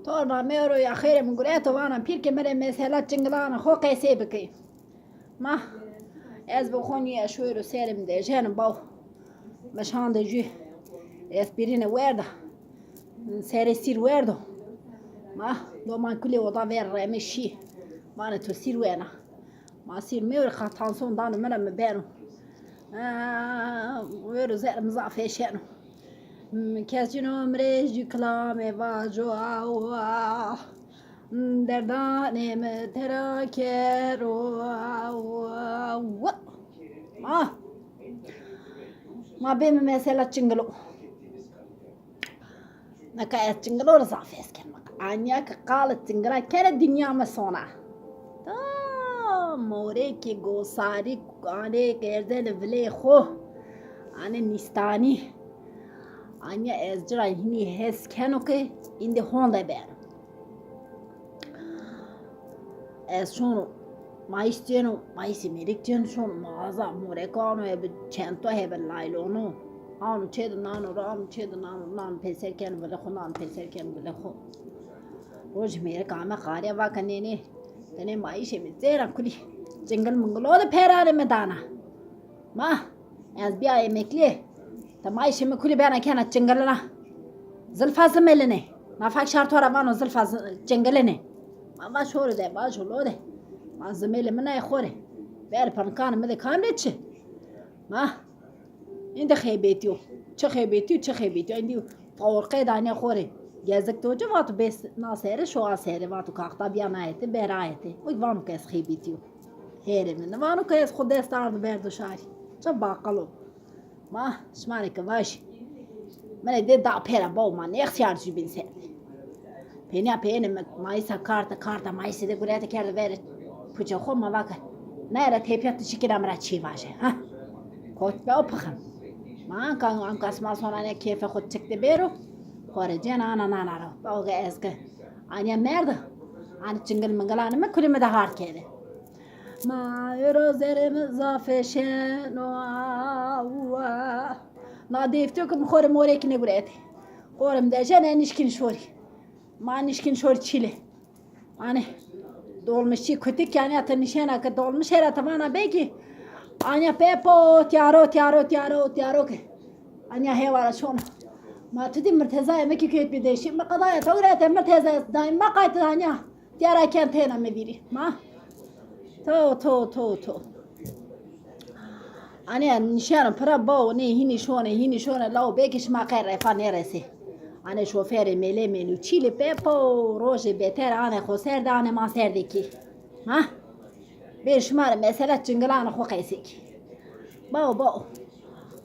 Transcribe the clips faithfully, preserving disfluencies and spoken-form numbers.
Torna mi ro ya xêrê mi gureto, vana pîrkê mi rê mesela çingilanê xo qesey bikey. Ma ez bi xo nîya şoyro serê mi dejeno baw. Mi şande jü espirîne werda. Serê sîr werdo. Ma doman kulê oda ver reme şî. Vanê to sîr wena. Ma sîr mi ro, qa tansiyon dano mi ra, mi beno. Aa, wero zerê mi zaf eşeno. Kescîno mi rê jü kilamê vajo, awa. Derdanê mi tera kero, awa. Ma, ma bême mesela çingilo. Nika ez çingilo ra zaf hes kena. Anya ke qalê çingila kena, dinya mi sona. Ta morekê gosarî anê erzenê vilê xo. Anê nîstanî. Anya ez ci ra hînî hes keno ke îndî honde beno. Ez şono mayîs cêno, mayîsê mêrik cêno, şono mağaza, moreka ano, hebe çento, hebe laylono. Ano çê de nano ro, ano çê de nano, nano pêser keno vilê xo, nano pêser keno vilê xo. Rojê mêrik ame qarîya, vake nê nê, tenê mayîşê mi zêra kulî. Çingil mingilo de peranê mi dana. Ma, ez bîya emeklî. Ti mayîşê mi kulî bena kena çingilina. Zilfa zimelinê. Nafak şar to ra vano zilfa zi-, çingilinê. Ma va şorê de, vajo lo de. Ma zimelê mi nayê xo rê. Ver pinkanê mi de kam rê çi? Ma, îndî xeybetîyo. Çi xeybetîyo, çi xeybetîyo. Îndî pawurqey danê xo rê. Gezik to ci vato bê na serê, şo a serê, vato kaxta bîya nayê ti, bera yê ti. O vano ke ez xeybetîyo. Hêrê mi nivano ke ez xo dest ardo berdo şarî. Çi baqil o. Ma şima rê ke vajî. Mi rê dê da pêra baw, ma nêxtîyar jubîn ser. Pênîya peyêne mi mayîsa karta, karta mayîsê de gurete kerde verê puçê xo, ma vake. Nayê ra tepîya ti şikîna mi ra çî vaje. Ha. Kot be o pixin. Ma anka, anka sima sona ne kêfê xo çik de bêro. Xo rê cêna ana nana ro. Baw ke ez ke. Anîya merda. Anî çingil mingilanê mi kulî mi de hard kerde. Ma ero zerê mi zaf eşeno, awa. Na deftîyo ke mi xo rê morekî nêguretê. Xo rê mi dejeno, nişkîn şorî. Ma nişkîn şorî Çîlê. Anî dolmuşçî kutik, yanî ti nişena ke dolmuş hera ti vana bê kî. Anîya pepo tîyaro, tîyaro, tîyaro, tîyaro ke. Anîya hêwa ra şona. Ma tu dî mirtezayê mi kî kewt bî deşî. Mi qedaya to gurete mirtezayê daîm ma qayt anîya. Tîya ra ken têna mi vîrî. Ma. To, to, to, to. Anê nişeno pira bawo, nê hînî şonê, hînî şonê, lawo bê kî şima qey refa nêresê. Anê şoferê mêlê mênû Çîlê pepo rojê beter anê xo ser de, anê ma ser de kî. Ha? Bê şima rê mesela çingilanê xo qesê kî. Bawo, bawo.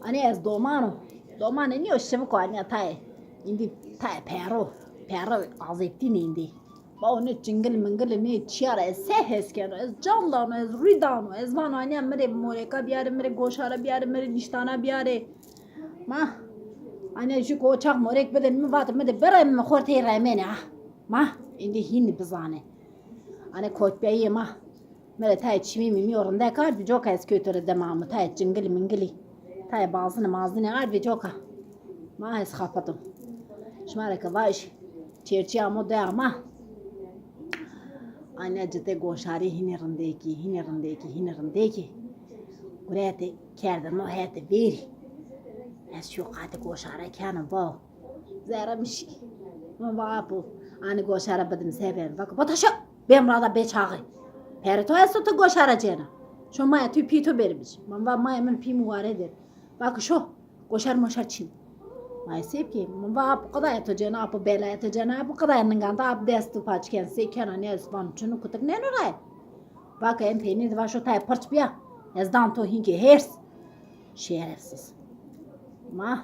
Anê ez doman o. Domanê nîyo şivik o, anîya tayê. Îndî tayê perro. Perro azeptînê îndî. Bawo nê çingil mingilî nê çîya ra ez se hes keno, ez can dano, ez rûy dano, ez vano anîya mi rê moreka biyarê, mi rê goşara biyarê, mi rê nîştana biyarê. Ma, anîya jû ke o çax morek bidin mi, vatê mi de bireme, mi xo rê tey remenê ha. Ma, îndî hînî bizanê. Anê kotbeyê ma. Mi rê tayê çimî mimîyo rindek ard, coka ez kewto rê dima mi, tayê çingilî mingilî. Tayê bazinî mazinî ard, coka. Ma ez xapito. Şima rê ke vajî, çêrçî amo de ama. Anîya citê goşarî hînî rindekî, hînî rindekî, hînî rindekî. Guretê kerde no hetê vêrî. Ez şîyo qatê goşare keno bawo. Zerre mi şî. Mi va apo, anî goşare bidim se beno. Vake bata şo, bêm ra da bê çaxî. Perê to esto ti goşare cêna. Şo maya tu pî to bêrî biç. Mi va maya min pî mi ware der. Vake şo, goşar moşar çin. Maya se bikê. Mi va apo qedaya to cêna, apo belaya to cêna, apo qedaya ninganda, apo dest û paç ken, se kena, nê ez vano çinu kutik nêno raye. Vake en peynî de va şo tayê pirç bîya. Ez dan to hînkê hêrs. Şerefsiz. Ma,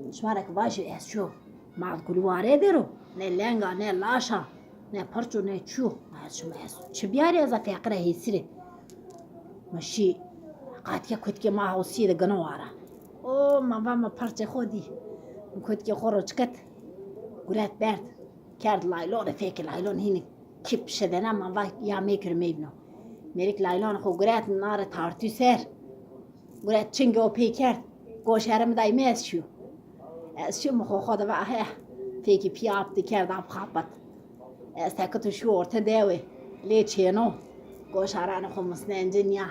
e, şima ra ke vajî ez şo. Mal kulî ware der o. Ne lenga, ne laşa, ne pirç o, ne çî yo. Ma ez şima ez çi biyarî, ez a feqîra hêsîrê. Mi şî qatikê kutikê ma hewsîye de gino wara. O, ma va mi pirçê xo dî. Mi kutikê xo ro çikit. Guret berd. Kerd laylon, fekê laylon hînî kîp şidena, ma va ya mêkir meyvno. Mêrik laylon xo guret, nare tartû ser. Guret çingê o pey kerd. Goşere mi day mi ez şîyo. Ez şîyo mi xo xo de va he. Peki pîya ap dikerda ap xapat. Ez seke tu şu orte dewe. Lê çêno. Goşaranê xo musnenci niya.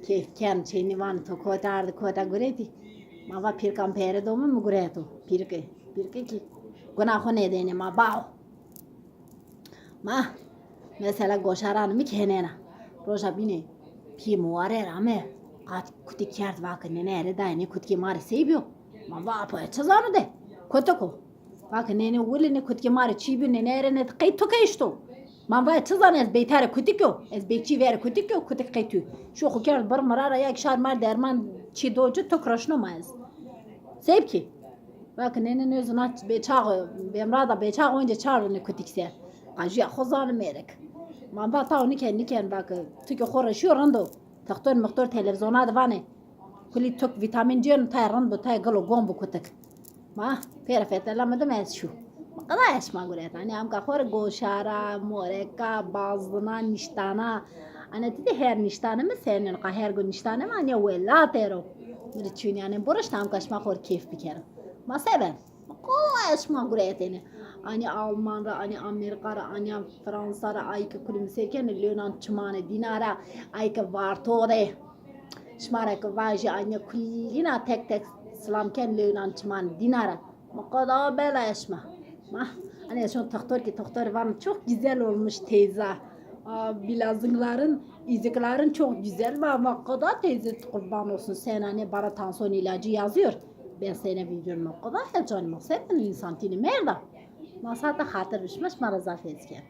Keyf ken çênî vanê to kota ardî kota guretî. Ma va pîrkan pere do mi, mi gureto. Pîrke. Pîrke ki guna xo nêdêne ma bao. Ma mesela goşaranê mi kenena. Roja bîne pîyê mi ware ra ame. Qat kutik kerd vake nene ere dayê nê kutikê ma rê sey biyo. Ma va apo ez çi zano de. Kutik o. Vake nene wile nê kutikê ma rê çî biyo, nene ere nê qey tu ke eşto. Ma va ez çi zano ez beytare kutik o. Ez beyçî vere kutik o, kutik qey tu. Şo xo kerd bir mira ra ya ki şar mar derman çî do ci tu kiraşno ma ez. Sey bikî. Vake nêne nêzona bêçax, bêmrada bêçax once çar rune kutik ser. Qajîya xo zane mêrik. Ma va taw niken niken vake tu ki xo reşîyo rind o. Textor mixtor televîzyona de vanê. Kulî tuk vîtamîn cêno tayê rind bo, tayê gilo gon bo kutik. Ma pêra fetela mi dime ez şû. Mi qeda eşma guret. Hanî amka xo rê goşara, moreka, bazina, nîştana. Hanî ti de her nîştane mi senên, qa her go nîştane mi hanî welatê ro. Mi rê çûnî hanî burişt amka şima xo rê keyf bikero. Ma se ben? Mi qeda eşma guretêne. Hanî Alman ra, hanî Amerîka ra, hanî Fransa ra, ay ke kulî mi sêr kenê lêwnan çimanê dîna ra, ay ke Varto de. Şima ra ke vajî anya kulîna tek tek silam ken lêwnan çiman dîna ra. Mi qeda bela eşma. Ma, hani şon textor ki textor van çok güzel olmuş teyze. Aa, bileziklerin, yüzüklerin çok güzel. Ma, ma qeda teyze kurban olsun sen hani bana tansiyon ilacı yazıyor. Ben sana videomu qeda heyecanım. Sen insan tini merda. Ma sata xatir bişme şima ra zaf hezken.